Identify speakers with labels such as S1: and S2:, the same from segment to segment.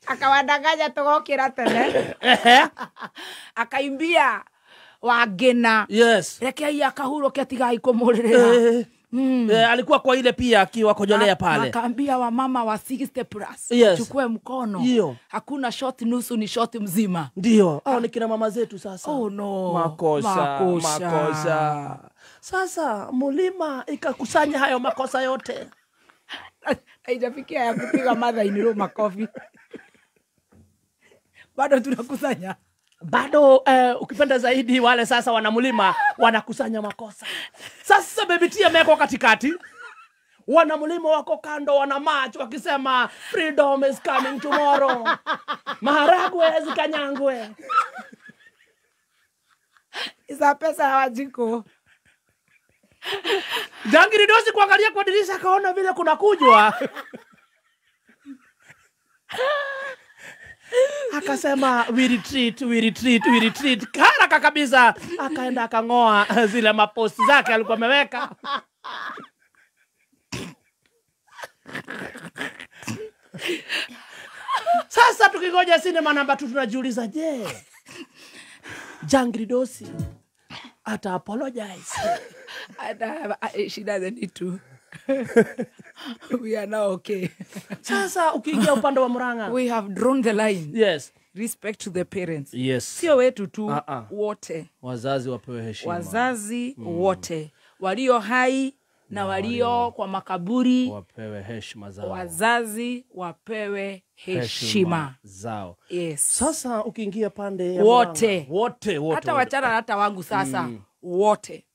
S1: Akawadanganya tugokira tene. Akaimbia Wangina.
S2: Yes.
S1: Rekei akahuruke tigai kumuririra.
S2: Alikuwa kwa ile pia akiwa kojolea pale.
S1: Akaambia wamama wa 60 plus.
S2: Yes.
S1: Chukue mkono.
S2: Ndio.
S1: Hakuna shot nusu, ni shot mzima.
S2: Ndio. Hao ni kina mama zetu sasa.
S1: Oh no.
S2: Makosa, makosa. Sasa mulima ikakusanya hayo makosa yote.
S1: Haijafikia ya kupiga mother in law makofi. Bado tunakusanya.
S2: Bado ukipenda zaidi wale sasa wanamulima wanakusanya makosa. Sasa Baby T amewekwa katikati. Wanamulima wako kando wana march wakisema freedom is coming tomorrow. Maharagwe zikanyangwe.
S1: Isa pesa hawajiko.
S2: Jangiri Dosi kuangalia kwa dirisha akaona vile kuna kujwa. Akasema we retreat, we retreat, we retreat. Haraka kabisa akaenda akangoa zile maposti zake alikuwa ameweka. Sasa tukingoja sinema namba 2 tunajiuliza, je, Jangiri Dosi ata apologize?
S1: She doesn't need to. We are now okay.
S2: Sasa ukiingia upande wa Murang'a,
S1: we have drawn the line.
S2: Yes.
S1: Respect to the parents.
S2: Yes.
S1: Sio wetu tu, wote.
S2: Wazazi wapewe heshima.
S1: Wazazi wote. Walio hai na walio kwa makaburi
S2: wapewe heshima zao.
S1: Wazazi wapewe heshima
S2: zao.
S1: Yes.
S2: Sasa ukiingia pande ya
S1: wote.
S2: Wote, wote.
S1: Hata wachana hata wangu sasa. Wote.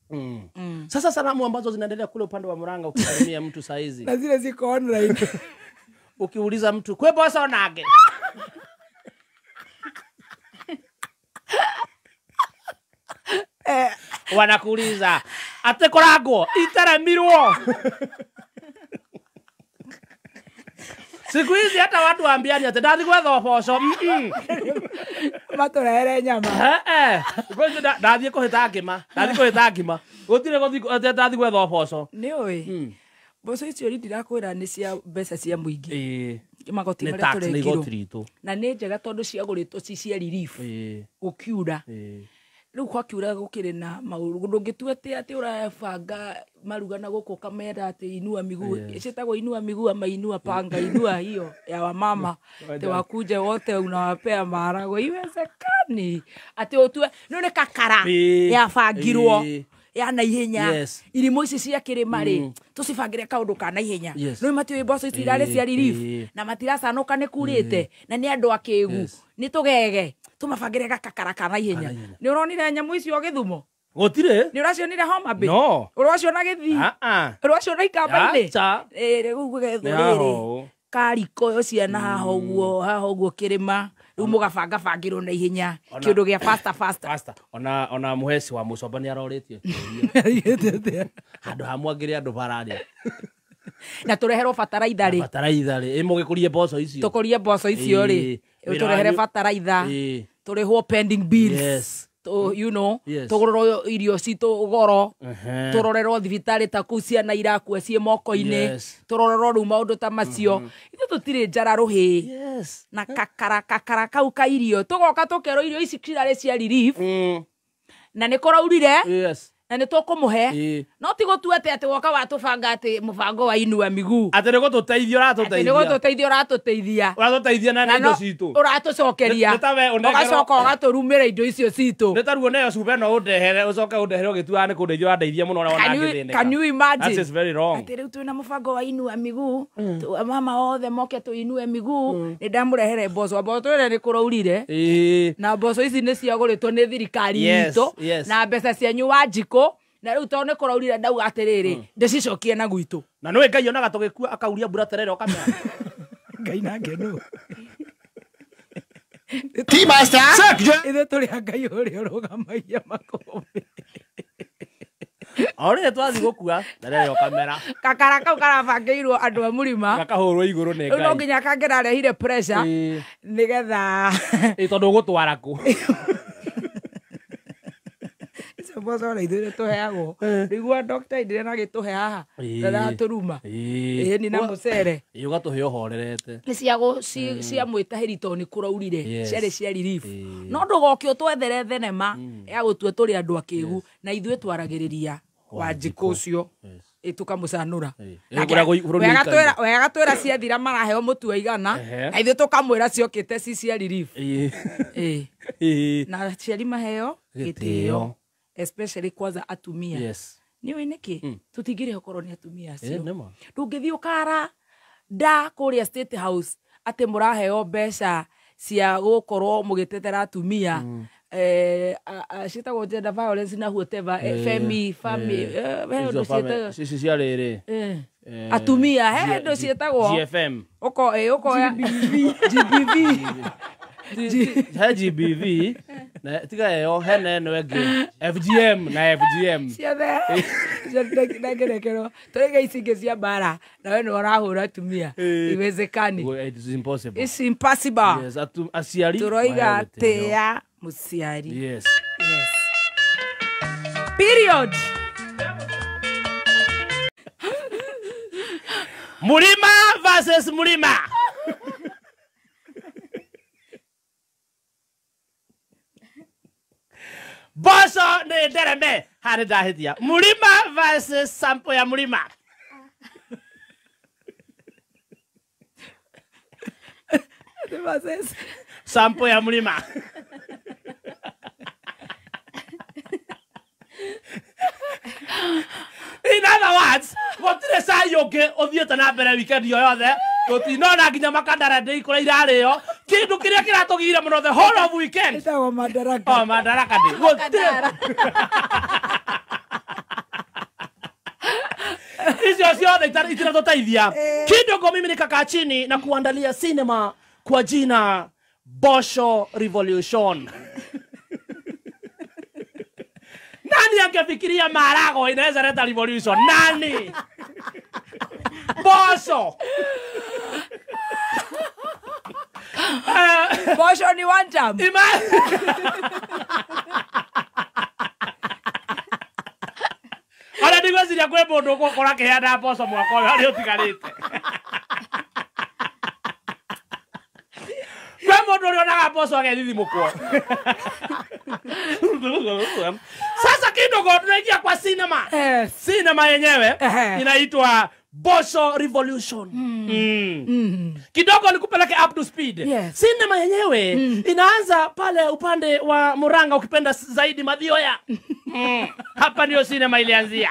S2: Sasa salamu ambazo zinaendelea kule upande wa Murang'a ukisalimia mtu saa hizi.
S1: Na zile ziko online.
S2: Ukiuliza mtu, "Kwe bosa onage?" Wanakuuliza, "Ate koragwo, iteremirwo." Siku hizi hata watu waambiani ate ndathi gwetha uboco.
S1: Maturehere nyama.
S2: Ngoja ndathi kuhita ngima, ndathi kuhita ngima. Gutire guthi ate ndathi gwetha uboco.
S1: Ni ui. Mboco icio ri ndirakwira ni cia mbeca cia muingi. Magoti
S2: Nĩ
S1: maria
S2: tax, nĩ
S1: turekirwo.
S2: igoti ritũ.
S1: Na nĩ njega tondu ciagũrĩtwo ci cia relief. Gũkiura. Rĩu gwakiura gũkĩrĩ na maũndũ ndũngĩtua atĩ atĩ ũrabanga maruga na gũkũ ũkamera atĩ inua miguu. Ciĩtagwo inua miguu ama inua panga, inua hiyo ya wamama. Atĩ wakuje wote unawapea maharagwe. Iwezekani. Atĩ ũtue no nĩ kakara yabangirwo ya naihenya.
S2: Yes.
S1: Irimũ ici cia kĩrĩma rĩ, tũcibangĩre kaũndũ ka naihenya.
S2: Yes.
S1: No matiũĩ mboco ici irarĩ cia relief na matiracanũka nĩ kurĩte na nĩ andũ akĩgu. Nĩ tũgege. Tũmabangĩre gakakara ka naihenya. Nĩ ũronire nyamũ icio Gĩthumo?
S2: Gũtirĩ.
S1: Nĩ ũracionire Homa Bay?
S2: No.
S1: Ũraciona Gĩthii? Ũraciona Ikamba-inĩ?
S2: Acha.
S1: Rĩu gũgethwo
S2: Nĩ
S1: rĩrĩ.
S2: haha ũũ.
S1: Kariko yo ciana haha ũguo, haha ũguo kĩrĩma. Rĩu mũgabangabangĩrwo na ihenya. Kĩũndũ gĩa faster, faster.
S2: Faster. Ona mũheci wa mũcomba nĩ arorĩtie. Handũ ha mwangĩre andũ bararĩa.
S1: Na tũreherwo bataraitha rĩ.
S2: Bataraitha rĩ. Ĩ mũgĩkũrie mboco icio.
S1: Tũkũrie mboco icio rĩ. Tũrehere bataraitha. Tũrĩhwo pending bills.
S2: Yes.
S1: You know,
S2: Yes.
S1: tũgũrĩrwo irio citũ goro. Tũrorerwo thibitarĩ ta kũu ciana irakua ciĩ moko-inĩ.
S2: Yes.
S1: Tũrorerwo rĩu maũndũ ta macio. Ithuĩ tũtirĩ njara rũhĩ.
S2: Yes.
S1: Na kakara, kakara kau ka irio. Tũgoka tũkerwo irio ici cirarĩ cia relief. Na nĩ kũraurire.
S2: Yes.
S1: Na nĩ tũkũmũhe. No ti gũtua atĩ atĩ woka watũbanga atĩ mũbango wa inua miguu.
S2: Atĩ nĩ gũtũteithia ũratũteithia.
S1: Atĩ nĩ gũtũteithia ũratũteithia.
S2: Ũratũteithia na
S1: Na
S2: indo
S1: no
S2: citũ.
S1: Ũratũcokeria.
S2: Nĩ ta we ũnengerwo-
S1: Ũgacoka ũgatũrumĩra indo icio citũ.
S2: Nĩ ta ruo neo cuba ĩno ũndehere, ũcoke ũndehere ũgĩtuaga nĩ kũndeithia ũrandeithia mũno ũrĩa
S1: Can
S2: wona ngĩthĩnĩka.
S1: you imagine?
S2: That is very wrong.
S1: Atĩ rĩu twĩna mũbango wa inua miguu. Mama othe moke tũinue miguu. Nĩ ndamũrehere mboco. Mboco ĩrĩa nĩ kũraurire. Na mboco ici nĩ ciagũrĩtwo nĩ thirikari
S2: Yes,
S1: itũ.
S2: yes.
S1: Na mbeca cianyu Wanjikũ. Na rĩu tondũ nĩ kũraurire ndauga atĩrĩrĩ, ndĩcicokie na gwitũ.
S2: Na nĩũĩ Ngai onaga tũgĩkua akauria mbura terere ũkamera.
S1: Ngai nake nũ?
S3: T-Master.
S1: Ithuĩ tũrĩ a Ngai ũrĩa ũrũgamagia makũmbĩ.
S2: O rĩrĩ twathiĩ gũkua, terere ũkamera.
S1: Kakara kau karabangĩirwo andũ a mũrima.
S2: Gakahũrwo igũrũ nĩ
S1: Rĩu no
S2: Ngai.
S1: nginya kangĩrarehire pressure nĩgetha
S2: Ĩ, tondũ ũgũtwara kũ?
S1: Mboco na ithuĩ nĩtũheagwo. Nĩguo Dr. Indira agĩtũhe haha. Ndaratũruma. Ĩni na mũcere.
S2: Ĩ ũgatũhe ũhorerete.
S1: Nĩ cia cia mwĩtahĩri tondũ nĩ kũraurire. Ciarĩ cia relief. No ndũgoke ũtwethere thenema ya gũtua tũrĩ andũ akĩgu na ithuĩ twaragĩrĩria Wanjikũ ũcio. Tukamũcanũra. We agatwĩra ciathira maraheo mũtu wa igana na ithuĩ tũkamwĩra ciokĩte ci cia relief. Na aciari maheo gĩtĩo, especially kwanza atumia. Nĩũĩ nĩkĩ tũtingĩrĩho korwo nĩ atumia acio. Ndũngĩthiĩ ũkara nda kũrĩa State House atĩ mũraheo mbeca cia gũkorwo mũgĩtetera atumia. Ciĩtagwo gender violence na whatever, femi fami
S2: ciarĩrĩ
S1: atumia he ndo ciĩtagwo
S2: GFM
S1: uko uko GBV
S2: he GBV na tiga ĩyo hena ĩno ĩngĩ FGM na FGM
S1: ciothe ngerekero tũrĩga ici ingĩ cia mbara na we nĩ ũrahũra atumia. Iwezekani.
S2: It is impossible.
S1: It's impossible.
S2: Yes, aciari
S1: tũroiga tĩa mũciari.
S2: Yes.
S1: Yes. Period.
S2: Mulima versus Mulima. Mboco nĩ ndereme harĩ ndahĩtia. Mulima versus sample ya Mulima.
S1: Versus
S2: sample ya Mulima. In other words, gũtirĩ cai ũngĩ ũthiĩte na mbere weekend yo yothe, tũtinona nginya Makandara Day kũrĩa irarĩo. Kĩndũ kĩrĩa kĩratũgire mũno the whole of weekend.
S1: Ĩtagwo Madaraka.
S2: Oh, Madaraka Day. Gũtirĩ. Icio ciothe itiratũteithia. Kidogo mimi nikakaa chini na kuandalia cinema kwa jina Bosho Revolution. Nani angefikiria marago inaweza leta revolution? Nani? Bosho.
S1: Bosho ni one time.
S2: Ona ndigweciria kwĩ mũndũ ũgũkora akĩheana mboco mwaka ũyũ harĩa ũtigarĩte. Kwĩ mũndũ ũrĩa onaga mboco agethithimũkwo. Sasa kidogo tunaingia kwa cinema. Cinema yenyewe inaitwa Bosho Revolution. Kidogo nikupeleke up to speed. Cinema yenyewe inaanza pale upande wa Murang'a, ukipenda zaidi Mathioya. Hapa ndio cinema ilianzia.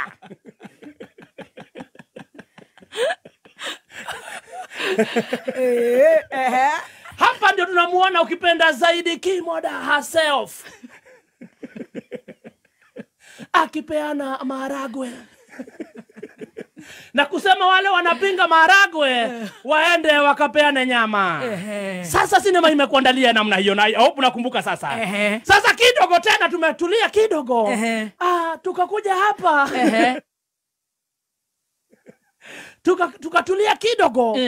S2: Hapa ndio tunamuona ukipenda zaidi Kimoda herself akipeana maharagwe. Na kusema wale wanapinga maharagwe waende wakapeane nyama. Sasa sinema imekuandalia namna hiyo, na hope unakumbuka sasa. Sasa kidogo tena tumetulia kidogo. Tukakuja hapa. Tukatulia kidogo.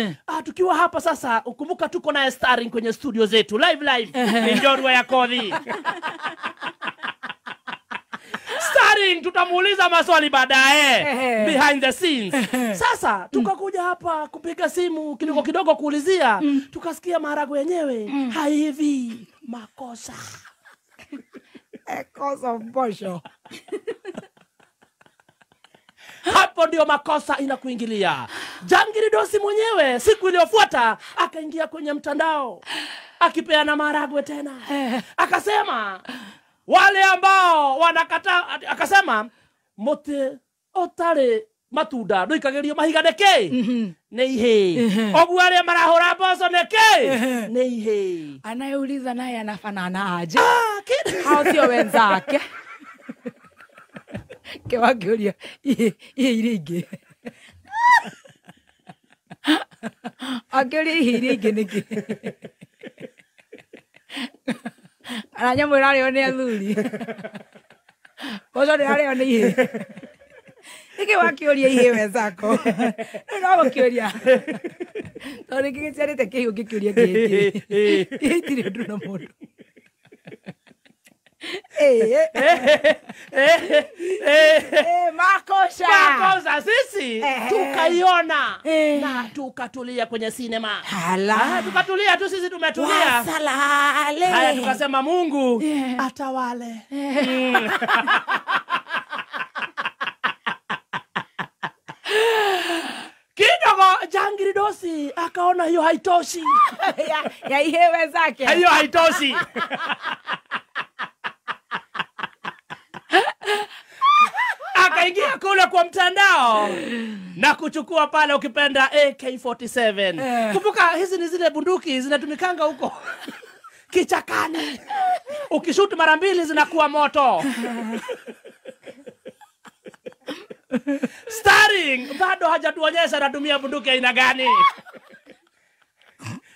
S2: Tukiwa hapa sasa, ukumbuka tuko na starring kwenye studio zetu live live. Ni Njorua ya Kodhi. Starring tutamuuliza maswali baadaye behind the scenes. Sasa tukakuja hapa kupiga simu kidogo kidogo kuulizia, tukasikia maharagwe yenyewe haivi makosa.
S1: Kosa mbosho.
S2: Hapo ndio makosa inakuingilia. Jangiri Dosi mwenyewe siku iliyofuata akaingia kwenye mtandao akipeana maharagwe tena. Akasema wale ambao wanakata, akasema mote otare matunda nduikagerio mahiga neke ne ihe oguo aria marahura mboco neke ne ihe.
S1: Anayeuliza naye anafanana aje? Hao sio wenzake. Kewangĩũria ihe iria ingĩ. Angĩũria ihe iria ingĩ nĩkĩ? Ana nyamũ ĩrarĩo nĩ athuri. Mboco ndĩrarĩo nĩ ihe. Nĩkĩ wakĩũria ihe wenzako? Rĩu no gũkĩũria. Tondũ nĩkĩ gĩciarĩte kĩhiũ ngĩkĩũria kĩĩ? Ihe itirĩ ũndũ na mũndũ. Makosa.
S2: Makosa sisi tukaiona na tukatulia kwenye sinema. Tukatulia tu, sisi tumetulia.
S1: Wasalale.
S2: Haya, tukasema Mungu atawale. Kidogo Jangiri Dosi akaona hiyo haitoshi.
S1: Ya ihewe zake.
S2: Hiyo haitoshi. Akaingia kule kwa mtandao na kuchukua pale ukipenda AK-47. Kumbuka hizi ni zile bunduki zinatumikanga huko kichakani. Ukishoot mara mbili zinakuwa moto. Starring bado hajatuonyesha anatumia bunduki aina gani.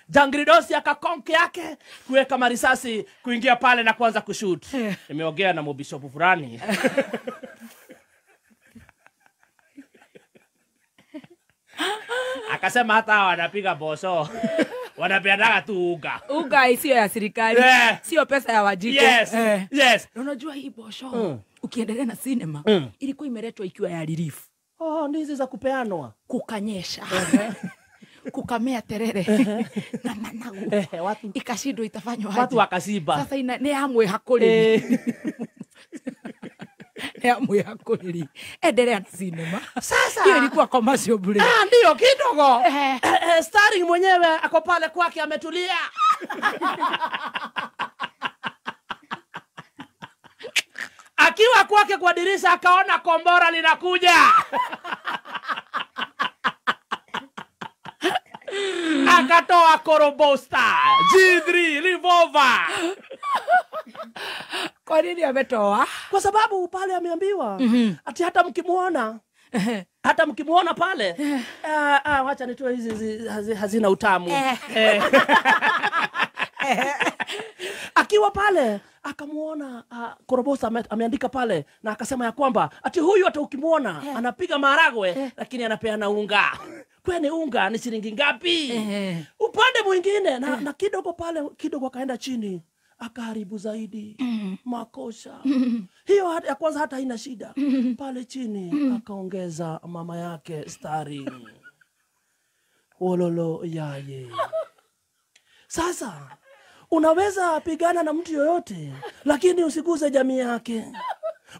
S2: Jangiri Dosi akakonke yake kuweka marisasi kuingia pale na kuanza kushoot. Nimeongea na mobishopu fulani. Akasema hata wanapiga boso wanapeanaga tu uga.
S1: Uga sio ya serikali, sio pesa ya Wajiko.
S2: Yes. Yes.
S1: Unajua hii bosho ukiendelea na cinema ilikuwa imeletwa ikiwa ya relief.
S2: Oh, ndizi za kupeanwa.
S1: Kukanyesha. Kukamea terere na managu.
S2: Watu
S1: ikashindwa itafanywa aje.
S2: Watu wakasiba.
S1: Sasa ina ne amwe hakoleli. Ne amwe hakoleli. Endelea na cinema.
S2: Sasa
S1: hiyo ilikuwa commercial break.
S2: Ah, ndio kidogo. Starring mwenyewe ako pale kwake ametulia. Akiwa kwake kwa dirisha akaona kombora linakuja. Akatoa Korobosta G3 revolver.
S1: Kwa nini ametoa?
S2: Kwa sababu pale ameambiwa ati hata mkimuona hata mkimuona pale wacha nitoe hizi hazina utamu. Akiwa pale akamuona Korobosta ameandika pale na akasema ya kwamba ati huyu hata ukimuona anapiga maharagwe lakini anapeana unga. Kwani unga ni shilingi ngapi? Upande mwingine na kidogo pale kidogo akaenda chini akaharibu zaidi. Makosa. Hiyo ya kwanza hata haina shida. Pale chini akaongeza mama yake starring. Wololo yaye. Sasa unaweza pigana na mtu yoyote lakini usiguze jamii yake.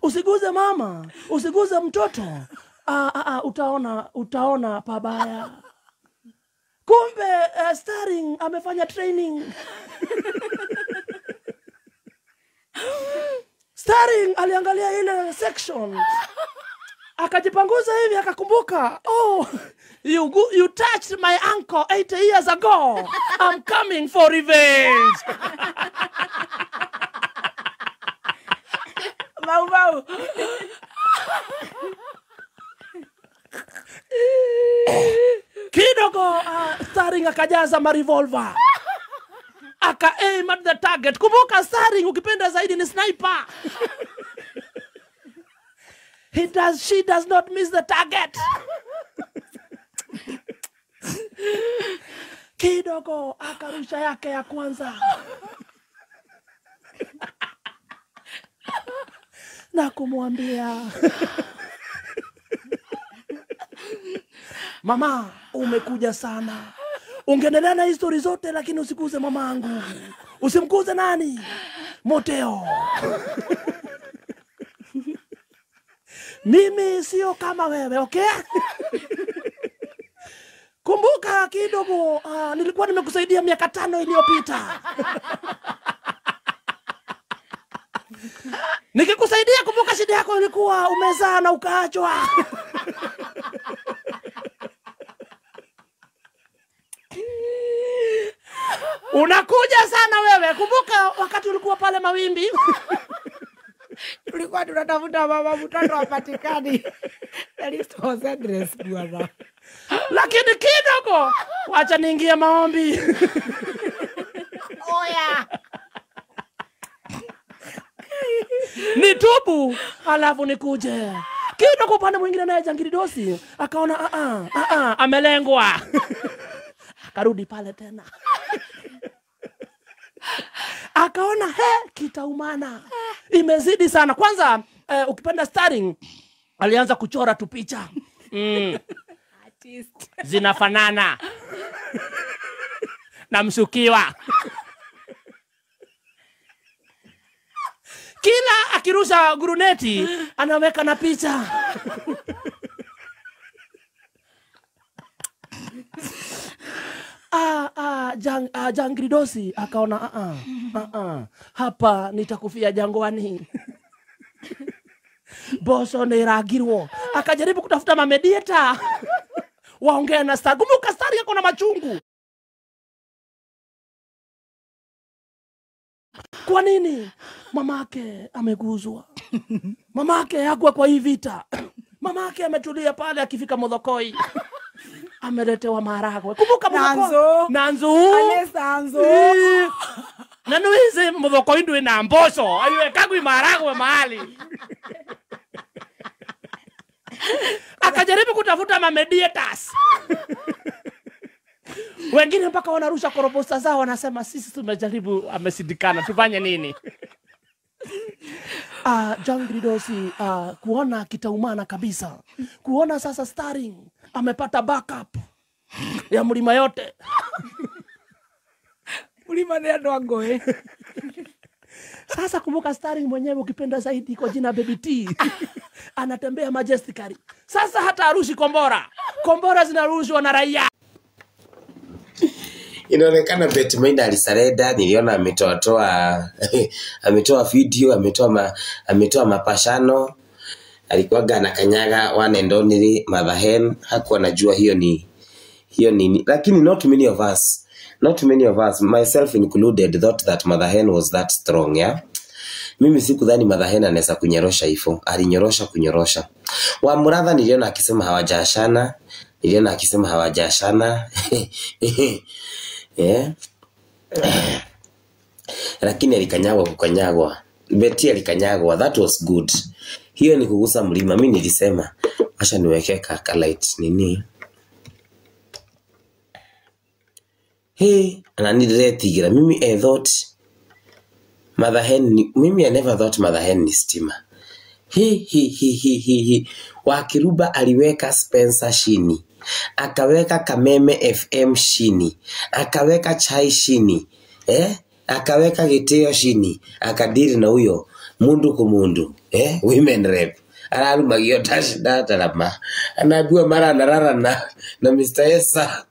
S2: Usiguze mama, usiguze mtoto. Utaona pabaya. Kumbe starring amefanya training. Starring aliangalia ile section. Akajipanguza hivi akakumbuka, oh, you touched my uncle 8 years ago. I'm coming for revenge.
S1: Mau mau.
S2: Kidogo starring akajaza ma revolver. Aka aim at the target. Kumbuka starring ukipenda zaidi ni sniper. She does not miss the target. Kidogo akarusha yake ya kwanza. Na kumwambia mama, umekuja sana. Ungeendelea na history zote lakini usikuze mamangu. Usimkuze nani? Moteo. Mimi sio kama wewe, okay? Kumbuka kidogo, nilikuwa nimekusaidia miaka 5 iliyopita. Nikikusaidia, kumbuka shida yako ilikuwa umezaa na ukaachwa. Unakuja sana wewe. Kumbuka wakati ulikuwa pale Mawimbi.
S1: Tulikuwa tunatafuta mama mtoto hapatikani. The list was endless bwana.
S2: Lakini kidogo wacha niingie maombi.
S1: Oya.
S2: Nitubu alafu nikuje. Kidogo upande mwingine naye Jangiri Dosi akaona amelengwa. Akarudi pale tena. Akaona he, kitaumana. Imezidi sana. Kwanza ukipenda Starring alianza kuchora tu picha. Zinafanana. Na mshukiwa. Kila akirusha guruneti anaweka na picha. Jangridosi akaona hapa nitakufia jangwani. Boso niragirwo. Akajaribu kutafuta mamedieta waongea na Star. Kumbuka Star yako na machungu. Kwa nini? Mamake ameguzwa. Mamake hakuwa kwa hii vita. Mamake ametulia pale akifika Muthokoi. Ameletewa maharagwe. Kumbuka Muthokoi. Nanzo.
S1: Alesanzo.
S2: Na nuizi Muthokoi ndwe na mboco. Aiwekagwi maharagwe mahali. Akajaribu kutafuta mamediators. Wengine mpaka wanarusha koroposta zao wanasema sisi tumejaribu, amesidikana, tufanye nini? Jangridosi kuona kitaumana kabisa. Kuona sasa Starring amepata backup ya mlima yote.
S1: Mlima ni andũ a ngũĩ.
S2: Sasa kumbuka Starring mwenyewe ukipenda zaidi kwa jina Baby T. Anatembea majestically. Sasa hata arushi kombora. Kombora zinarushwa na raia.
S3: Inaonekana Betty Maina alisarenda. Niliona ametoa video, ametoa mapashano. Alikuwa anakanyaga one and only Mother Hen, hakuwa anajua hiyo ni, lakini not many of us, myself included, thought that Mother Hen was that strong, yeah. Mimi sikudhani Mother Hen anaweza kunyorosha hivyo. Alinyorosha kunyorosha. Wa Muratha niliona akisema hawajashana. Yeah. Lakini alikanyagwa kukanyagwa. Betty alikanyagwa. That was good. Hiyo ni kugusa mlima. Mimi nilisema acha niweke kaka light nini. Hey, ananidiretigira. Mimi I thought Mother Hen ni, mimi I never thought Mother Hen ni stima. Hi hi hi hi hi hi. Wakiruba aliweka Spencer shini. Akaweka Kameme FM shini. Akaweka chai shini. Akaweka Giteo shini. Akadiri na huyo mundu kumundu. Women rep. Ararumagio dash data lama. Anaambiwa mara analala na Mr. Esa.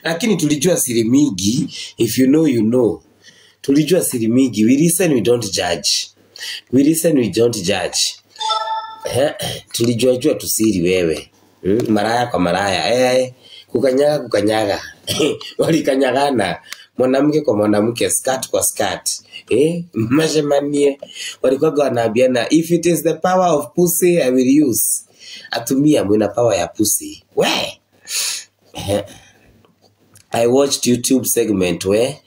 S3: Lakini tulijua siri mingi. If you know, you know. Tulijua siri mingi. We listen, we don't judge. We listen, we don't judge. Tulijua jua tusiri wewe. Maraya kwa maraya. Kukanyaga kukanyaga. Walikanyagana. Mwanamke kwa mwanamke, skirt kwa skirt. Mashemanie. Walikuwa wanaambiana, if it is the power of pussy I will use. Atumia mwina power ya pussy. We. I watched YouTube segment where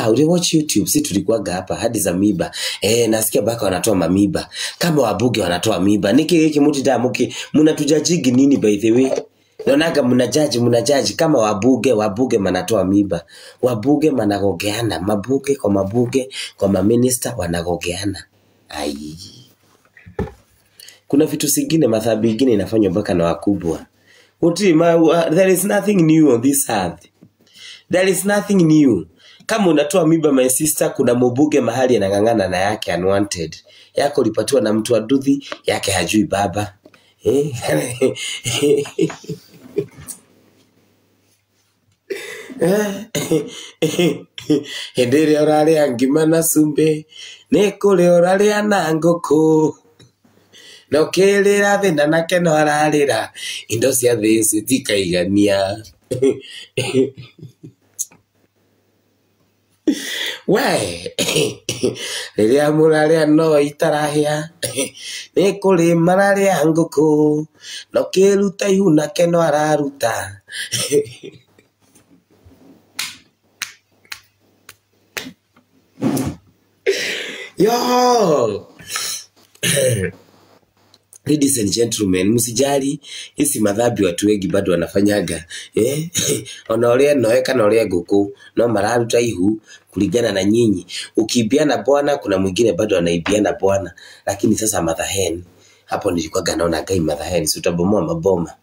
S3: uli watch YouTube, si tulikuwaga hapa hadi za miba. Nasikia baka wanatoa mamiba. Kama wabuge wanatoa miba. Niki hiki muti da muki mnatujajigi nini by the way? Naonaga mnajaji kama wabuge manatoa miba. Wabuge managogeana, mabuge kwa maminister wanagogeana. Ai. Kuna vitu zingine madhabi ingine inafanywa mpaka na wakubwa. There is nothing new on this earth. There is nothing new. Kama unatoa miba my sister, kuna mubuge mahali anang'ang'ana na yake unwanted. Yako ulipatiwa na mtu aduthi, yake hajui baba. Hĩndĩ ĩrĩa ũrarĩa ngima na cumbĩ, nĩ kũrĩa ũrarĩa na ngũkũ. Na ũkĩrĩra thĩna nake no ararĩra, indo cia thĩ citikaigania. We, rĩrĩa mũrarĩa no itarahĩa, nĩ kũrĩ mararĩa ngũkũ, na ũkĩruta ihu nake no araruta. Yo! Ladies and gentlemen, msijali, hizi madhambi watu wengi bado wanafanyaga, eh? Ona ũrĩa noe kana ũrĩa ngũkũ no mararuta ihu kulingana na nyinyi. Ukiibiana bwana, kuna mwingine bado anaibiana bwana. Lakini sasa Mother Hen, hapo nilikuwaga naona Ngai, Mother Hen, si utabomoa maboma.